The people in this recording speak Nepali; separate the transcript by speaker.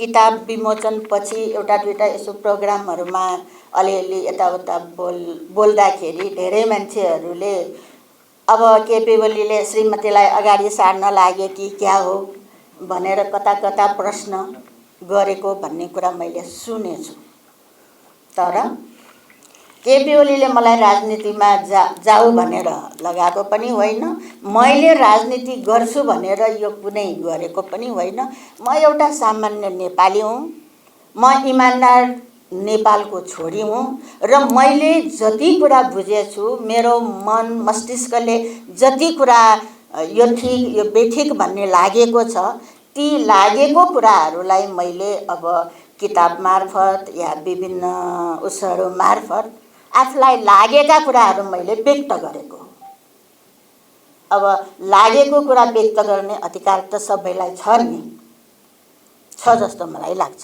Speaker 1: किताब विमोचन पछि एउटा दुईटा यसो प्रोग्रामहरूमा अलिअलि यताउता बोल्दाखेरि धेरै मान्छेहरूले अब केपी ओलीले श्रीमतीलाई अगाडि सार्न लागे कि क्या हो भनेर कता कता प्रश्न गरेको भन्ने कुरा मैले सुनेछु। तर केपी ओलीले मलाई राजनीतिमा जाऊ भनेर लगाएको पनि होइन, मैले राजनीति गर्छु भनेर यो कुनै गरेको पनि होइन। म एउटा सामान्य नेपाली हुँ, म इमान्दार नेपालको छोरी हुँ र मैले जति कुरा बुझेछु, मेरो मन मस्तिष्कले जति कुरा यो ठिक यो बेठिक भन्ने लागेको छ, ती लागेको कुराहरूलाई मैले अब किताब मार्फत या विभिन्न उसहरू मार्फत आफूलाई लागेका कुराहरू मैले व्यक्त गरेको। अब लागेको कुरा व्यक्त गर्ने अधिकार त सबैलाई छ नि, छ जस्तो मलाई लाग्छ।